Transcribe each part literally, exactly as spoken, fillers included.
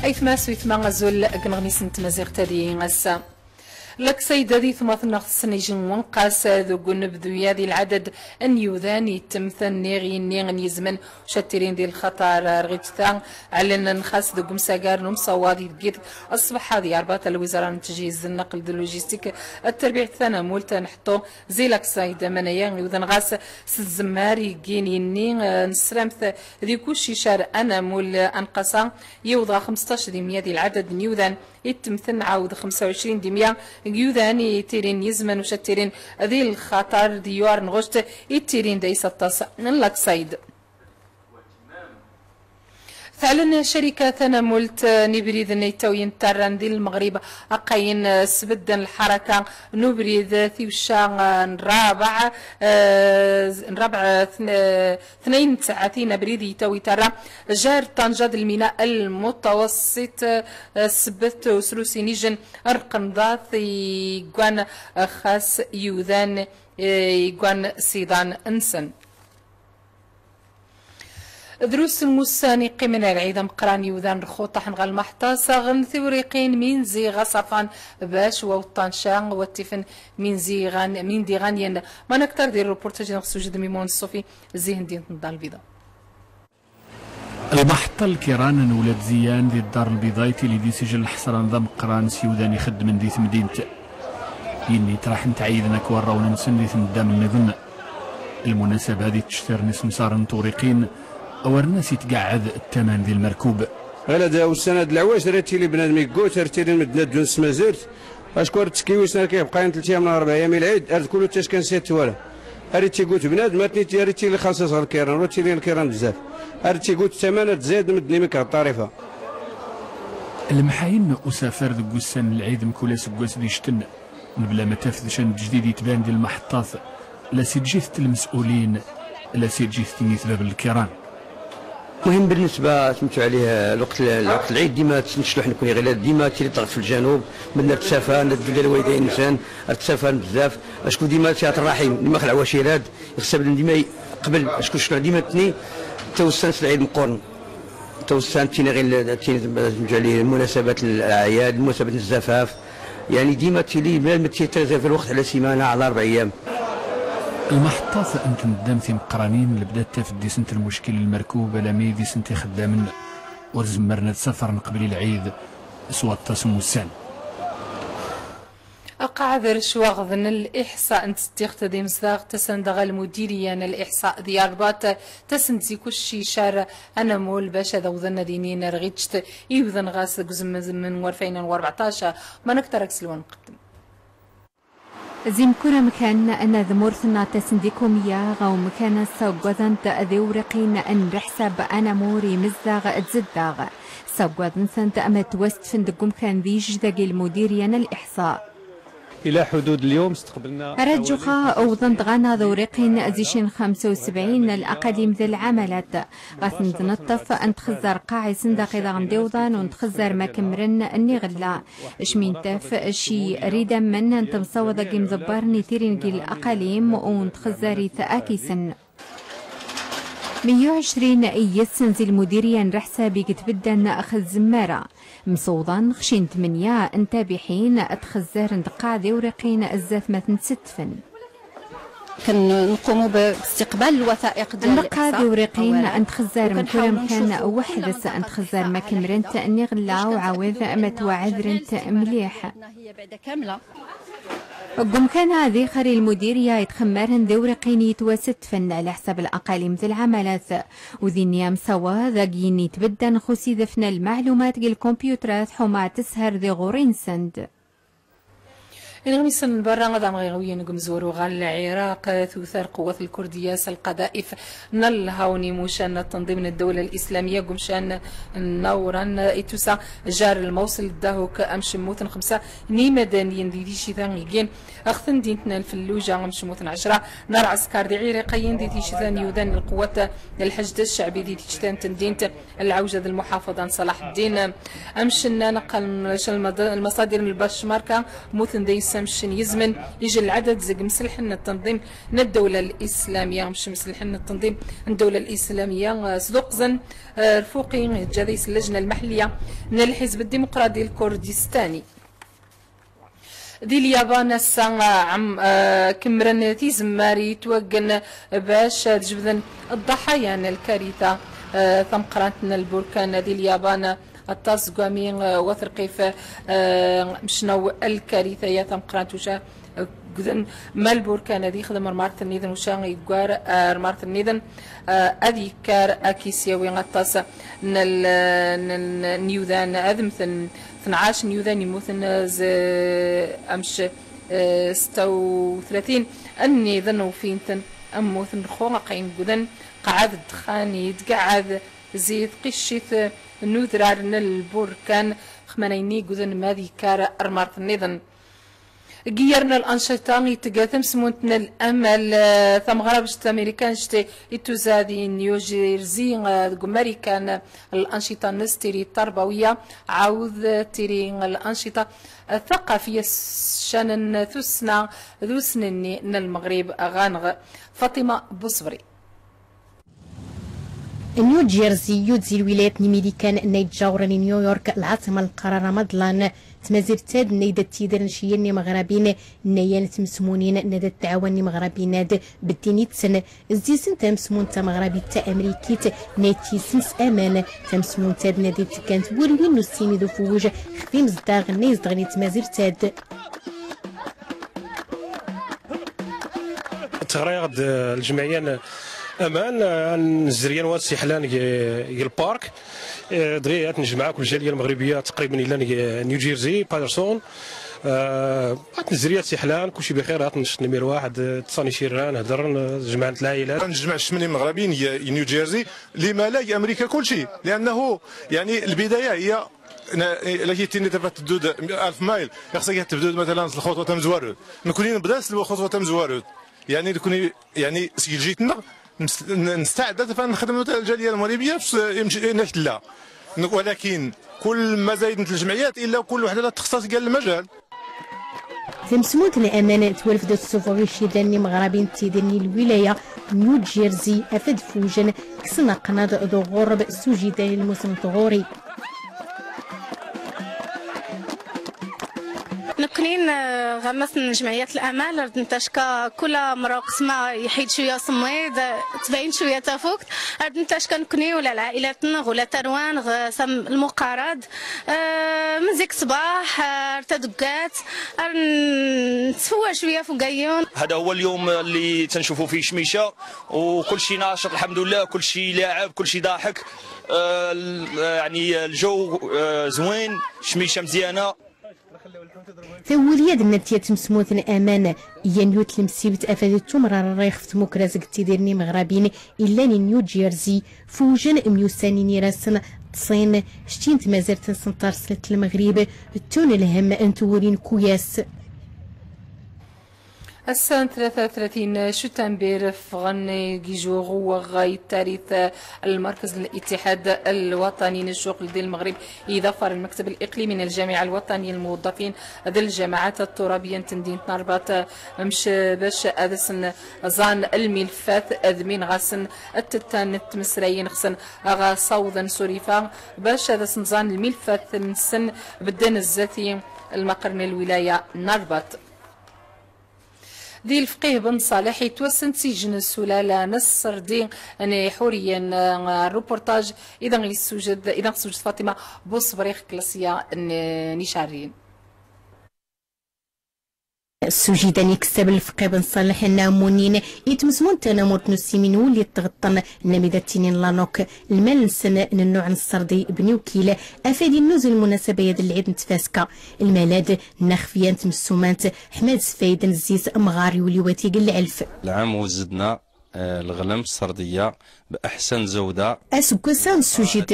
Aytma s uytma, azul deg uneɣmis n tmaziɣt ad i ass-a. Laksayda di tmaḍt-nneɣ tessen ijen n wenqas deg unebdu-ya di lɛadad n yiwdan yettemten niɣ yinni n yizmen ucattirin di lxatar rɣiǧta ɛlanen xas deg umsagar n umsawaḍ ideg-it ṣṣbeḥ-a di Arbat lwizara n tejhiz nnaql d lujistik terbiɛt tanamult nḥeṭṭu zi Laksayda manaya iwdan ɣas s tzemmar iggin yinni n sramt di kucic ar anamul anqasa yiwḍ ɣer xmesṭac di mya di lɛadad n yiwdan ittemten ɛawed xemsa u ɛecrin di mya n yudan i tirin n yizman ucattirin di lxatar d yuɛren ɣuct i tirin d ayes aṭas n Laksayda. Teɛlen ccarika tanamult n ibriden ittawyen tarran di Lmeɣrib aqayen sbedden lḥaraka n ubrid tiwca n rabeɛ, eh, n rabeɛ, eh, tn-, eh, tnayen n tsaɛatin abrid yettawi tarra jar Ṭanja d lmina lmutawassit, eh, sbet usrusin ijen rqenḍat igwan, eh, xas yudan, eh, igwan siḍan nsen. Drus n wussan iqqimen ar lɛid ameqqran yudan rxuṭaḥen ɣer lmaḥeṭṭa saɣen tiwriqin min ziɣ aṣafan bac wa uṭṭanca wa ttifen min ziɣan, min diɣan yen. Man aktar di reportage neɣ sujed Mimun Ṣṣufi. Zihen din n Ddar Lbiḍa. Lmaḥeṭṭa n lkiran n Ulad Ziyyan di Ddar Lbiḍa ittili d isijel lḥesran d ameqqran s yiwdan ixeddmen di temdint. Yinni traḥen tɛeyden ak warrawn-nsen di tmedda nniḍen. Lmunasaba di ttectir n isemsaren n tewriqin, awarnas itgaɛed ttaman di lmerkub. Ɣila da ussan ad lɛwaj, ar ittili bnadem iggut, ar ttilin medden ad ddun s tmazirt, acku ar ttekkiwisen ar k-ibqayen telt yam neɣ rebɛ yam i lɛid, ar d kulu ttackan s yat twala. Ar ittigut bnadem, ar tnit-, ar ittili lxaṣaṣ ɣer lkiran, ur ttilin lkiran bzaf. Ar ittigut ttaman, ar tzayd medden imik ɣer ṭṭarifa. Lemḥayen n usafar deg wussan n lɛid mkul aseggas d icten, mebla ma tafed ca n ǧdid itban di lmaḥeṭṭat, la s-iǧǧit lmes'ulin, la s-iǧǧit tnit bab n lkiran. المهم بالنسبة سميتو عليه الوقت، الوقت العيد ديما تنشلوح نكون غير ديما تيري ضغط في الجنوب، بدنا تسافر ندو ديال الوالدين نسان، تسافر بزاف، اشكو ديما تيات الرحيم ديما خلع وشيراد يخسب ديما قبل اشكو شلوح ديما تني توسان العيد مقورن. توسان تينا غير تينا سميتو عليه المناسبات، الاعياد، مناسبات الزفاف، يعني ديما تيلي ما تيترزا في الوقت على سيمانة على اربع ايام. Lmaḥeṭṭat n tneddam timeqqranin lebdat tafeddisent lmuckil n lmerkub alami d isent ixeddamen ur zemmren ad safren qbel i lɛid s waṭas n wussan. Aqaɛed ar ccwaɣed n liḥsa n teddiɣt d imezdaɣ tasen-d ɣer lmudiriya n liḥsa di Rrbat, tasen-d zi kucci car anamul bac ad awḍen ad inin ar ɣičt iwden ɣas deg uzemmem n warfayn n warbeɛṭac. Ma nektar ad k-selwan nqeddem. Zimkur amkan n tmurt n Atas n Dikumya ɣa umkan ssaggadent d iwriqin n leḥsab anamur imezdaɣ d zeddaɣ. Ssaggadent-tent ma ttwastfen deg umkan d ijej dagi lmudirya n liḥsa. إلى حدود اليوم استقبلنا Ar aǧǧuxa awḍen-d ɣana d iwriqin zi cin xemsa u sebɛin n laqalim d lɛamalat. Ɣa ten-d-neṭṭef, ntxezzar qqaɛ-isen daxi daɣen d iwḍan u ntxezzar ma kemmren nniɣella. Cmi ntaf ci ridammen n temsawaḍ agi mḍebbaren i tirin gi laqalim u ntxezzar-it akisen. Meyya u ɛecrin i yessen zi lmudirya n leḥsab i itbeddan x tzemmara. Msewḍan xci n tmenya n tabiḥin txezzaren d qqaɛ d iwriqin zdat ma ten-settfen. كنقوموا ب-، باستقبال الوثائق ديال Nqaɛ d iwriqin أولاً، ntxezzar mkul amkan weḥd-s, ntxezzar ma kemmrent nniɣella u ɛawed ma ttwaɛedrent mliḥ. هي بعد كاملة. Deg umkan-a ad ixer i lmudirya itxemmaren d iwriqin yitwasettfen ɛla ḥsab laqalim d lɛamalat. U dinni amsawaḍ agi yitbeddan x usidef n lmeɛlumat g lkumpyutrat ḥuma teshar di ɣur-nsen. Inɣmisen n berra ad amɣiɣ wiyen deg umezwaru ɣer Lɛiraq, tutar lquwat lkurdiya s lqadaif n lhawn imucan n tanḍim n ddawla lislamya deg umcan n Nawran, itusa jar lmawṣel d Dahuk amcemmut n xemsa n imadaniyen di ticita igin, ax tendint n Lfelluja amcemmut n ɛecra n lɛeskar d iɛiriqiyen di ticita n yudan n lquwat n lḥajd ccɛbi di ticita n tendint Lɛawja d lmuḥafaḍa n Ṣalaḥ Ddin. Amcennay, lmaṣadir n lbacmarka, mmuten deg-s amcen yizmen, ijel lɛadad zeg imselḥen n ttenḍim n ddawla lislamya, amcen imselḥen n ttenḍim n ddawla lislamya, eh, sduqzen, eh, rfuqi, ǧǧa deg-s llejna lmaḥelliya n lḥizb ddimuqraḍi lkurdistani. Di Lyaban ass-a, eh, ɛem-, eh, kemmren tizemmar yettwaggen bac ad jebden ḍḍaḥaya n lkarita, eh, tameqqrant n lburkan di Lyaban. Aṭas deg wami, eh, wat lqif, eh, mecnaw lkarita-ya tameqqrant uca, eh, gden ma lburkan ad yexdem rmart nniḍen uca yeggar, eh, rmart nniḍen, eh, ad yekkar ad k-isyawi aṭas n l-, n, n, n yudan ad mmten, tnɛac n yudan yemmuten, eh, z-, amc, eh, setta u tlatin nniḍen ufin-ten mmuten xu aqayen gden qɛad ddexxan yedgɛad zi tqiccit n udrar n lburkan, xmana-nni guden ma ad yekkar rmart nniḍen. Deg yiyer n lanecita, itga tamsmunt n lamal, eh, tameɣrabt tamarikanct ittuza di New Jersey, eh, deg Marikan, lanecita-nnes tiri tarbawiya, ɛawed tiri lanecita taqafiya s ccan n tussna d usnenni n Lmeɣrib ɣanɣ. Faṭima Buṣebri. New Jersey yud zi lwilayat n Imirikan nna iǧawren i New York, lɛaṣima n lqarar amaḍlan. Tmazirt-ad nna id tider n ciyyan n imeɣrabin nna yan tmesmunin nna ad tɛawan imeɣrabin ad beddin itsen. Zzi-sen tamesmunt tameɣrabit taamrikit nna id tisens aman. Tamesmunt-ad nna ad id-tekkant wal win n ussimi d ufwuj xef imezdaɣ nna izedɣen i tmazirt-ad. Teɣra-yaɣ-d, eh, lǧemɛiyya n Aman, eh, ad nezzer yan wa s-iḥlan g, g lpark. Eh, dɣi ad t-nejmeɛ akk lǧaliyya lmeɣribiyya taqriben yellan g New Jersey, Patterson. Eh, ad t-nezzer yan s-iḥlan, kulci bixir, ad t-necṭ nmirwaḥ, eh, ṭṭsan icirran, hedren, eh, jemɛen lɛayilat. Ad nejmeɛ ccmel imeɣrabiyen g, g New Jersey, lima la g Amrika kulci, liannahu, yani, lbidaya hiya N-, laki tinni tafat tebdud alf mayl, ixṣ-ak ad tebdud, matalan, s lxuṭwa tamezwarut. Nekni nebda s lxuṭwa tamezwarut. Yani, nekni, yani, seg lǧit-nneɣ, nes-, n-, nesteɛd ad tafat nexdem, matalan, lǧaliyya lmeɣribiyya, f s-, imc-, akken tella. N-, walakin, kul ma zaydent lǧemɛiyat, illa kul waḥda la texṣaṣ gal lmajal. Tamesmunt n Aman twalef-d ad tessufeɣ icidan n imeɣrabiyen n tider n lwilaya n New Jersey, afad fewjen, kksen aqnaḍ d uɣurreb s ujidan i lmusem n tɣuri. Nekni, eh, ɣer mass n jemɛiyat Lamal, rad ntacka kul mra uqsma iḥid cwiya usemmiḍ, tbayen cwiya tafukt, rad ntacka nekni ula lɛailat-nneɣ ula tarwa-nneɣ, eh, sam lmuqarad, eh, minn zik ṣṣbaḥ, eh, ar taduggat, ar n-, ntfewwa cwiya f ugayyun. هذا هو اليوم اللي تنشوفوا فيه شميشة، وكل شيء ناشط الحمد لله، كل شيء لاعب، كل شيء ضاحك. آه، ال-، يعني الجو، آه، زوين، شميشة مزيانة. Tawuri ad nnat yat tmesmut n Aman, yan yut lemsibt afad tumrar rayx f tmukra zeg tidir n imeɣrabin illan i New Jersey, fewjen myussanin ir-asen, ṭṭsin, ctin tmazart-nsen tarslat n Lmeɣrib, ttun lhem n twuri n kuyas. Ass-a n tlata u tlatin cutamber ffɣen igijuɣ uwɣ yettarit lmerkez n الاتحاد الوطني n ccɣel di Lmeɣrib, iḍafar المكتب الإقليمي n الجامعة الوطنية للموظفين d الجماعات الترابية n temdint n Rrbaṭ, mec bac ad asen ẓan lmilfat d min ɣasen tttan n tmesrayin xsen ɣa sawḍen s urifa bac ad asen ẓan lmilfat nsen bedden zzat i lmaqer n lwilaya n Rrbaṭ. Di Lefqih Ben Ṣaleḥ yettwassen s ijen n sulala n Ṣṣerdi n Iḥuriyen, eh, reportage i d aɣ-yessewjed, i d aɣ-tessewjed Faṭima Buṣebri, Klaṣya n, n Icerriyen. S ujidan iksab Lefqih Ben Ṣaleḥ n Amunin, i tmesmunt tanamurt n ussimin wulli tɣeṭṭen, n amida ttinin lanok, lmal-nsen n nnuɛ n Ṣṣerdi Bni Ukil, afad innuz lmunasaba-ya d lɛid n tfaska, lmalad n axfyan tmessumant, Ḥmed Sfayd n Zzis, mɣar i uliwat ig lɛelf. العام وزدنا، آه، الغلم السردية بأحسن جودة. Aseggas-a nessujid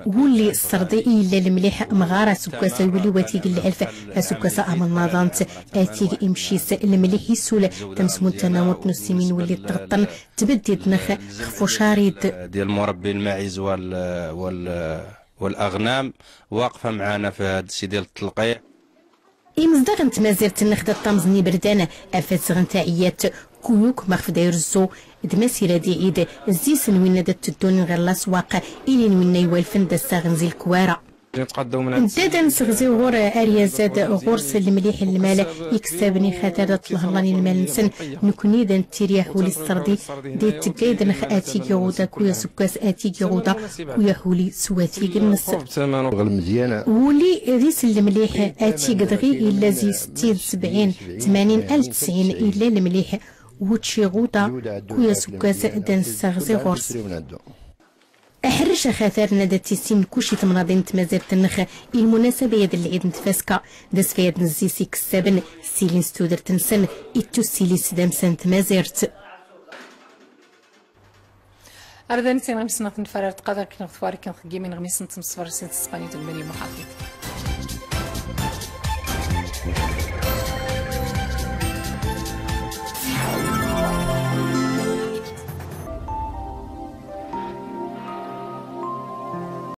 wulli ṣṣerdi i yellan mliḥ, mɣar aseggas-a wulli watig n lɛelf, aseggas-a amelnaḍ-ant atig imci-s lmliḥ isul, tamesmunt tanamurt n ussimin wulli tɣeṭṭen tbeddid-nneɣ xef ucarid. ديال مربي الماعز وال-، وال-، والأغنام واقفة معانا في هاد سيدي التلقيح. Imezdaɣ n tmazirt-nnex d aṭṭamẓ n iberdan, afasɣ n taɛiyat, kuyuk maxf da irezzu, d masira d iɛid, zzis n winna da tteddun ɣer laswaq, ili n winna iwalfen da ssaɣen zi lekwara. Nda da nseɣzi ɣur aryaz-ad ɣur-s lemliḥ n lmal, iksaben ixatar da ṭṭlehḍan i lmal-nsen, nekni da nettiri aḥuli s ṣṣerdi, da ittegga idnex atig iɣuda kuya aseggas atig iɣuda kuya aḥuli s watig-nnes. Wuli d isel lemliḥ atig dɣi illa zi settin, sebɛin, tmanin al tesɛin illa lemliḥ, wučči iɣuda kuya aseggas da nessaɣzi ɣur-s. Aḥerrec axatar n ad tissin kuci temnaḍin n tmazirt-nnex i lmunasaba-ad n lɛid n tfaska, d asfayad n zzis ikessaben ssilin s tudert-nsen, ittussili s tdamsa n tmazirt. Ar da nettin ɣimesnaɣ tenfar ar tqader kneɣ twarik n txeggimin ɣmisen n tmesfar sin tesqanit n mani muḥafiḍ.